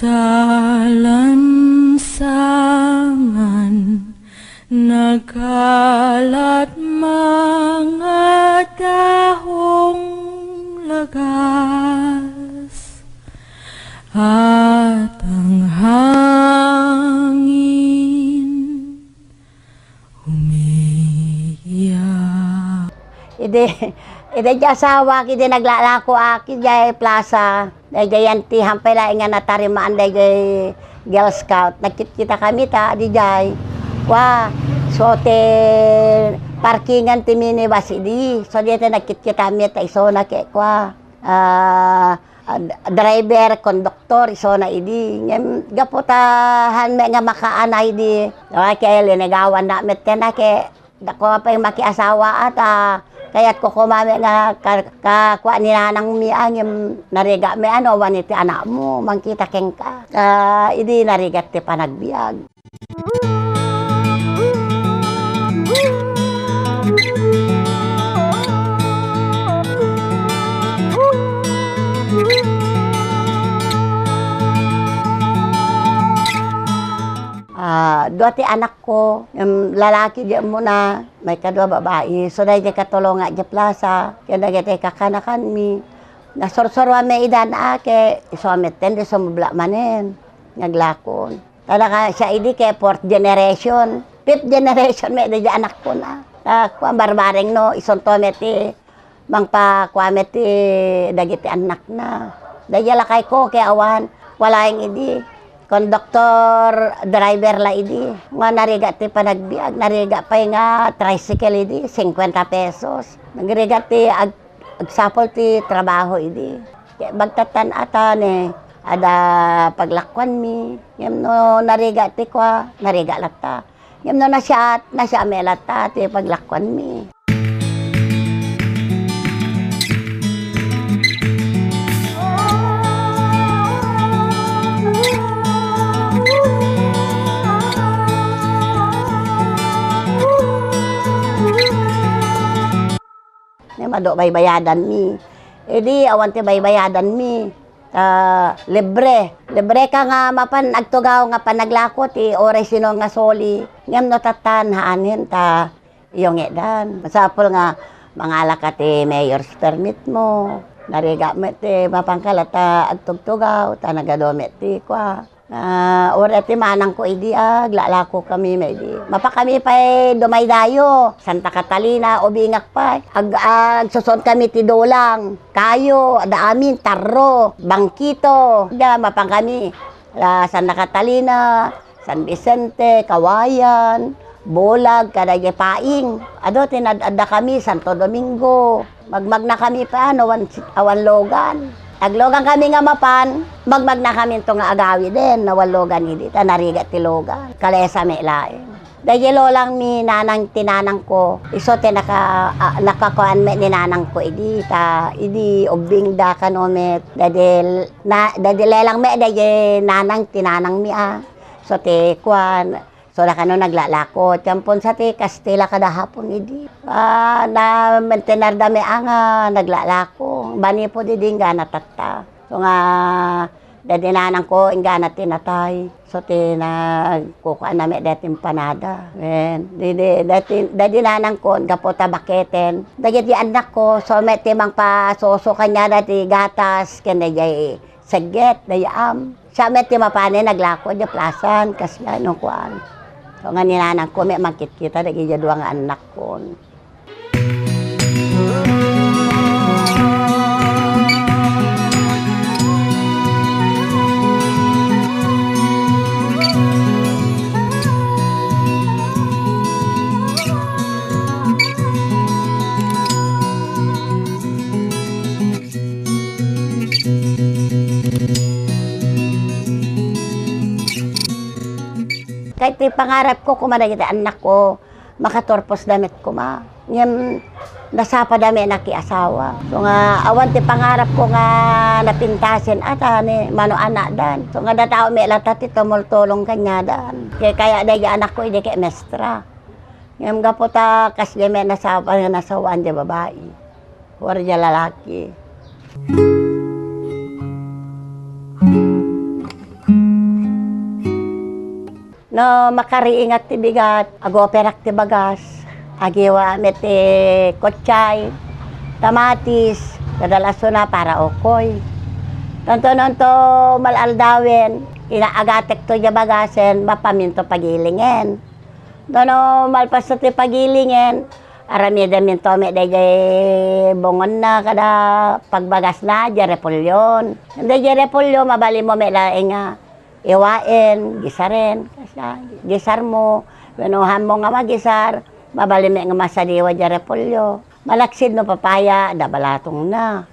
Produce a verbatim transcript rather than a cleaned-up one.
Talansangan, nagkalat mga dahong lagas, at ang hangin umiiyak. Idi, idi ti asawak, idi naglalakoak idiay plaza, daydiay ti hampay laeng nga natarimaan daydiay Girl Scout. Nagkitkitakami ta, didiay. Kua, so ti parkingan ti minibus idi. So, diay ti nagkitkitami ta isuna ket kua. Ah, ah, driver, konduktor, isuna idi. Ngem gapu ta haan met nga makaanay idi. Awa ket linegawanda met ken a ket, dako pay makiasawa a ta kayatko koma met nga ka-, kakua ni nanangmi a ngem narigat met a no awan iti anakmo, mangkita kenka. Ah, idi narigat ti panagbiag. Ah, dua ti anakko, em, lalaki di ammona, maikadua babai. So, daydi katulonga di plaza, ken dagiti kakanakanmi. Nasursuroanmi idan a, ket isu a metten, di sumubla manen. Naglakon. Talaga siya idi ket fourth generation. Fifth generation met daydi anakkon a. Ta, kuan, barbareng no, isunto met ti mangpakua met ti dagiti annakna. Daydi lakayko ket awan, kua laeng idi. Konduktor, driver la idi. Nga narigat ti panagbiag, narigat pay nga tricycle idi, cincuenta pesos. Nagrigat ti ag-, agsapul ti trabaho idi. Ket bagtattan a ta ne, adda paglakuanmi. Ngem no narigat ti kua, narigat latta. Ngem no nasiaat, nasiaat met latta ti paglakuanmi. Ngem adu baybayadanmi. Idi awan ti baybayadanmi, ta libre. Libre ka nga mapan agtugaw nga panaglako ti oray sino nga soli. Ngem no tattan, haanen ta iyongitdan. Masapul nga mangalaka ti mayor's permit mo. Narigat met ti mapanka latta agtugtugaw, ta nagadu met ti kua. Ah, uray ti manangko idi, ah, aglalakokami met idi. Mapakami pay dumaydayo, Santa Catalina, ubingak pay. Ag-, agsusuonkami ti dulang, kayo, adda amin, tarro, bangkito. Diay mapankami. La Santa Catalina, San Vicente, Kawayan, Bulag, kadagiti paing. Adu ti naaddakami, Santo Domingo. Magmagnakami pay, no, awan, awan logan. Aglogankami nga mapan, magmagnakami to nga agawiden, awan logan idi, ta narigat ti logan. Kalesa met laeng. Daydi lolangmi, nanang ti nanangko, isu ti naka-, ah, nakakuan met ni nanangko idi, ta idi ubbingda kano met, daydi na, daydi lelang met, daydi nanang ti nanangmi a. So ti kuan, So, dakano naglalako, ti ampon sa ti Kastila kada Hapon idi. Ah, na-, namintenarda met a nga naglalako. Manipud idi inggana tatta. So nga, daydi nanangko, inggana ti natay. So, ti nagkukuana met dayta empanada. Wen, daydi, daydi, daydi nanangko, gapu ta baketen. Dagiti annakko, so met ti mangpasuso kaniada ti gatas, ken daydiay Segget, dayam. Siak met ti mapanen aglako idiay plaza, kasla no kuan. So, nga ni nanangko met mangkitkita dagiti dua nga annakkon. Ket ti pangarapko koma dagiti annakko, makaturposda met koma. Ngem nasapada met nakiasawa. So nga, awan ti pangarapko nga napintasen a ta ni mano anakdan. So nga, datao met latta ti tumultulong kaniadan. Ket kaya dagiti annakko idi ket mestra. Ngem gapu ta kasdiay met nasapa-, nasawaan ti babai. Wara diay lalaki. No makariingak ti bigat, agoperak ti bagas. Agiwa met ti kotsay, tamatis, kada lasona para ukoy. Tanto nonto mal-aldawen, inaagatekto diay bagasen, mapaminto pagilingen. No, no, malpasto ti pagilingen, aramidem minto met daydiay bungonna kada pagbagasna, diay repolyon. Daydiay repolyo, mabalinmo met laeng nga iwaen, gisaren, kasla, gisarmo, wenno haanmo nga magisar, mabalin met nga masadiwa diay repolyo. Malaksid no papaya, da balatongna.